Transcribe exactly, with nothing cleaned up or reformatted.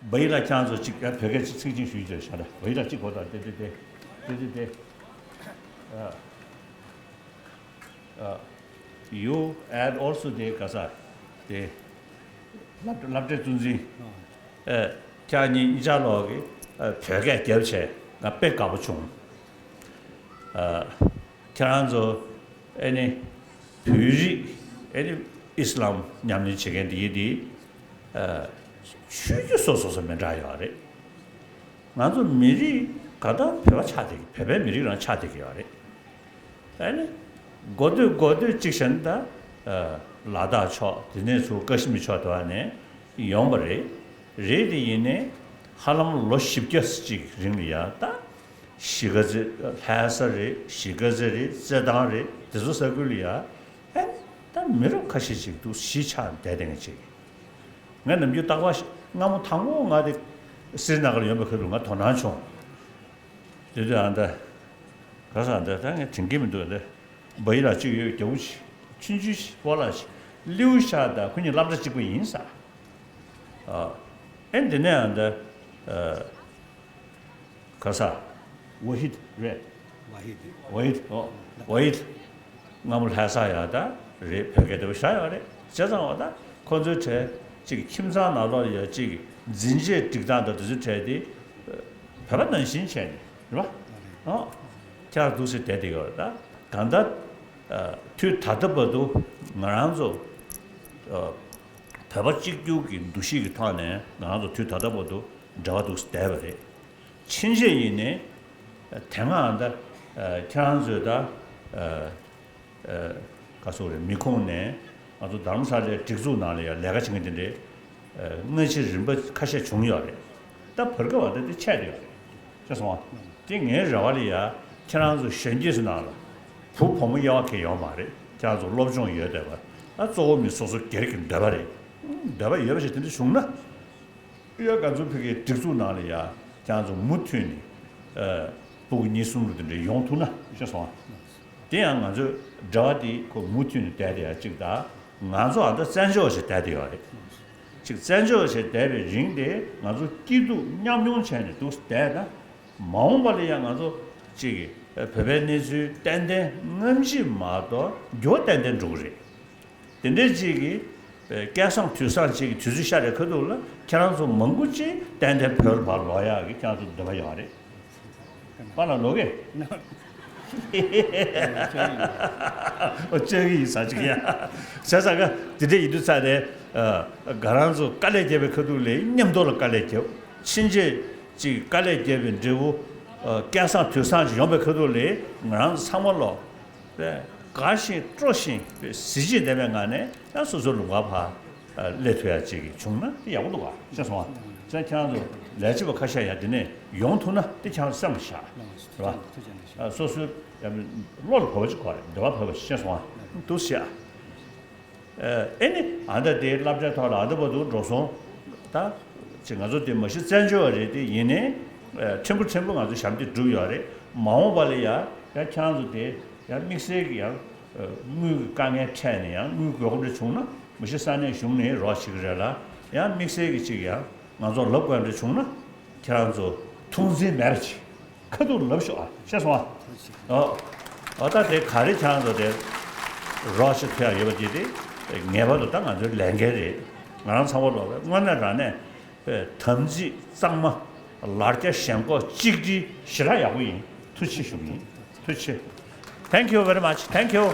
བ་ཡི་ལ་ཁྱེད་ཚོ་གཅིག་བོད་སྐད་གཅིག་ཚིག་གཅིག་ཞུས་བྱས་ཤ་ད་བ་ཡི་ལ་གཅིག་གོ་དང་དེ་དེ་དེ་དེ་དེ་དེ། Uh, uh, you add also དེ་ག་ས་དེ་སློབ་སློབ་གྲྭའི་གཙོ་འཛིན་ཨ་ཁྱེད་གཉིས་གཉིས་ཆ་ལོག་གི་ཨ་བོད་སྐད་རྒྱབ་བྱས་ང་དཔེ་དགའ་པོ་བྱུང་། ཨ་ཁྱེད་རང་ཚོ་ཨེ་ནི་བོད་རིགས་ཨེ་ནི་ཨིས་ལམ་ཉམས་ལེན་བྱེད་མཁན་དེ་ཡིན་དེ་ཨ་ཆོས་བརྒྱུད་སོ་སོ་སོ་མི་འདྲ་ཡོད་རེད། ང་ཚོ་མི་རིགས་ག་ད་བོད་པ་ཆགས་བསྡད་ཀྱི་བོད་པའི་མི་རིགས་རང་ཆགས་བསྡད་ཀྱི་ཡོད་རེད། ཨ་ནི། འགོ་སྟོད་འགོ་སྟོད་གཅིག་བྱས་ན་ད། ལ་དྭགས་ཕྱོགས་དེ་ནས་ཚུར་ཀ་ཤི་མིར་ཕྱོགས་དེ་བ་ནས་ཡོང་པ་རེད། རེད་དེ་ཡིན་ནའི་ཧ་ལམ་ལོ་བཞི་བརྒྱ་ཅིག་རིང་ལ་ཡ་ད། གཞིས་ཀ་རྩེ་ལྷ་ས་རེད། གཞིས་ཀ་རྩེ་རེད། རྩེད་ཐང་རེད། དེ་ཚོ་ས་ཁུལ་ལ་ཡ། ཨ་ནི་ད་མི་རབས་ཁ་ཤས་ཅིག་འདུག་གཞིས་ཆགས་བསྡད་བསྡད་མཁན་ཅིག་ང་ནམ་རྒྱུན་རྟག་པར་སྔ་མོ་དང་པོ་ང་དེ་སི་རི་ན་གར་ཡོང་པའི་ཁ་ཐུག་ང་དོ་སྣང་བྱུང་། དེ་དུས་ཨ་ད། ག་ས་ཨ་ད་ད་ངས་དྲན་གྱི་མི་འདུག་ཨ་ད། བ་ཡི་ལ་གཅིག་ཡོད་རྒྱ་བོ་ཆུང་ཆུང་ཞིག་སྤོ་ལགས་ཤིག་ལིའུ་ཤ་ད་ཁོ་གཉིས་སློབ་གྲྭ་གཅིག་པ་ཡིན་ས། ཨ་ཨེ་འདི་ནས་ཨ་ད། ག་ས། ཝ་ཧིད་རེད། ཝ་ཧིད། ཝ་ཧིད་ཨོ། ཝ་ཧིད། སྔ་མོ་ལྷ་ས་ཡ་ད་རེད། བོད་སྐད་དེ་བ་ཤ་ཡོད་རེད། བྱས་ཙང་བ་ད་ཁོ་ཚོའི་གྲས་གཅིག་ཁྱིམ་ཚང་ནང་ལོགས་ཡ་གཅིག་འཛིན་ཆས་སྒྲིག་སྟངས་དང་དེ་ཚོའི་གྲས་དེ་བོད་པ་ནང་བཞིན་བྱས་ནས་རེད་བ། ཨོ། ཁྱེད་རང་འདུག་སེ་བསྡད་དེ་ཡོད་རེད་ད། གང་ལྟར་དུས་ད་ལྟ་བར་དུ་ང་རང་ཚོ་བོད་པ་གཅིག་གྱུར་གྱི་འདུ་ཤེས་ཀྱི་ཐོག་ནས་ང་རང་ཚོ་དུས་ད་ལྟ་བར་དུ་འབྲེལ་བ་འདུག་སེ་བསྡད་པ་རེད། ཕྱིན་ཆད་ཡིན་ནའི། དེ་སྔ་ད། ཁྱེད་རང་ཚོས་ད། ག་སོག་རེད། མི་ཁོངས་ནས་ང་ཚོ་རྡ་རམ་ས་ལའི་སྒྲིག་འཛུགས་ནང་ལ་ཡང་ལས་ཀ་བྱེད་མཁན་དེ་འདྲའི་སྔ་ཕྱི་རིམ་པ་ཁ་ཤས་བྱུང་ཡོད་རེད། ད་བར་སྐབས་བ་ད་དེ་ཆད་ཡོད་རེད། ཤེས་སོང་ང་། དེ་ངའི་རེ་བ་ལ་ཡ་ཁྱེད་རང་ཚོ་གཞོན་སྐྱེས་ཚོ་ནང་ལ་བུ་བུ་མོ་དབྱེ་བ་གང་ཡོད་མ་རེད། ཁྱེད་རང་ཚོ་སློབ་སྦྱོང་ཡོད་བསྡད་པ། ད་གཙོ་བོ་མི་སོ་སོ་སྒེར་གྱི་འདོད་པ་རེད། འདོད་པ་ཡོད་པ་ཞིག་དེ་འདྲ་བྱུང་ན། ཡ་ག་ཚོད་ཕ་གིའི་སྒྲིག་འཛུགས་ནང་ལ་ཡ་ཁྱེད་རང་ཚོ་མུ་མཐུད་ནས་ཨ་སྤུ་གུ་གཉིས་གསུམ་རུ་དེ་འདྲ་ཡོང་ཐུབ་ན་ཤེས་སོང་ང་། དེ་ཡང་ང་ཚོའི་འབྲེལ་བ་དེ་ཁོ་མུ་མཐུད་ནས་བསྡད་དེ་ཡ་གཅིག་དང་། ང་ཚོ་ཨ་ད་བཙན་བྱོལ་བ་ཞིག་བསྡད་དེ་ཡོད་རེད། གཅིག་བཙན་བྱོལ་བ་ཞིག་བསྡད་པའི་རིང་དེ་ང་ཚོ་སྐྱིད་སྡུག་མཉམ་མྱོང་བྱས་ནས་འདུག་བསྡད་ན། མ་འོངས་པ་ལ་ཡང་ང་ཚོ་གཅིག་བོད་པའི་གནས་ཚུལ་ཏན་ཏན་སྔ་ཕྱི་མ་གཏོགས་འགྱུར་བ་ཏན་ཏན་འགྲོ་གི་རེད། དེ་འདྲའི་གཅིག་གིས་སྐལ་བཟང་དུས་བཟང་གཅིག་གི་དུས་ཚོད་ཤར་བའི་ཁ་ཐུག་ལ་ཁྱེད་རང་ཚོ་མང་པོ་ཅིག་ཏན་ཏན་བོད་ལ་ཕར་ལོག་ཡག་གི་ཁྱེད་རང་ཚོ་འདོད་པ་ཡོད་རེད། པཱ་ལགས་ལོག་གི། ཨོ་བཅར་གི་ཡིན་ས་གཅིག་ཡ། བྱས་ཙང་ག་དེ་འདྲ་ཡིན་དུས་ཙང་ནས་ང་རང་ཚོ་དཀའ་ལས་བརྒྱབ་པའི་ཁ་ཐུག་ལ་མཉམ་དུ་ལ་དཀའ་ལས་བརྒྱབ། ཕྱིན་ཆད་ཅིག་དཀའ་ལས་བརྒྱབ་པའི་འབྲས་བུ་སྐལ་བཟང་དུས་བཟང་ཅིག་ཡོང་པའི་ཁ་ཐུག་ལ་ང་རང་ཚོ་ཚང་མ་ལོག་དགའ་ཞིང་སྤྲོ་ཞིང་གཟི་བརྗིད་ལྡན་པའི་ངང་ནས་ཡང་སོ་སོའི་ལུང་པར་ཕར་སླེབས་ཐུབ་ཡག་ཅིག་བྱུང་ན་དེ་ཡག་པོ་འདུག་ག་ཤེས་སོང་ང་། བྱས་ཙང་ཁྱེད་རང་ཚོ་ལས་བྱེད་པ་ཁ་ཤས་ཡང་དེ་ནས་ཡོང་ཐུབ་ན་དེ་ཁྱེད་རང་ཚོ་སེམས་ལ་བཞག་རེད་བ། སོ་སོའི་བློ་ལ་བབས་པ་ཅིག་དགོས་རེད། འདོད་པ་བབས་པ་ཤེས་སོང་ང་། འདུག་ཤག་ཨེ་ནི་ཨ་ད་དེ་སློབ་གྲྭའི་ཐོག་ལ་ཨ་ད་བར་དུ་འགྲོ་སོང་། ད་ཅིག་ང་ཚོ་དེ་མ་གཞི་བཙན་བྱོལ་བ་རེད། དེ་ཡིན་ནའི་ཕྲན་བུ་ཕྲན་བུ་ང་ཚོ་ཞབས་འདེགས་བསྒྲུབས་ཡོད་རེད། མ་འོངས་པ་ལ་ཡ་ཡང་ཁྱེད་རང་ཚོ་དེ་ཡང་དམིགས་བསལ་གྱི་ཡང་དངུལ་གྱི་དཀའ་ངལ་འཕྲད་ནས་ཡང་དངུལ་དགོས་མཁོ་འདྲ་བྱུང་ན་མ་གཞི་ས་གནས་གཞུང་ནས་རོགས་བྱེད་ཀྱི་རེད་ལ། ཡང་དམིགས་བསལ་གྱི་ཅིག་ཡང་ང་ཚོར་ལབ་དགོས་འདྲ་བྱུང་ན་ཁྱེད་རང་ཚོ་ཐུགས་འཛེམ་མེད་པ་ཅིག་ཁ་ཐུག་ལབ་ཤོག་ཨ། ཤེས་སོང་ཨ། ཨོ། ཨོ་ད་དེ་ག་རེ་ཁྱེད་རང་ཚོ་དེ་རོགས་ཤིག་ཐུབ་ཡག་ཡོད་པ་དེ་དེ་ངེས་པར་དུ་ད་ང་ཚོའི་ལས་འགན་རེད། ང་རང་ཚང་མ་ལོག་པའི་དངོས་གནས་དྲང་གནས་པའི་དམ་ཚིག་གཙང་མ་ལར་རྒྱ་ཞེན་ཁོག་གཅིག་སྒྲིལ་ཞེ་དྲག་ཡག་པོ་ཡིན། ཐུགས་རྗེ་ཆེ་ཞུ་གི་ཡིན། ཐུགས་རྗེ་ཆེ། Thank you very much. Thank you.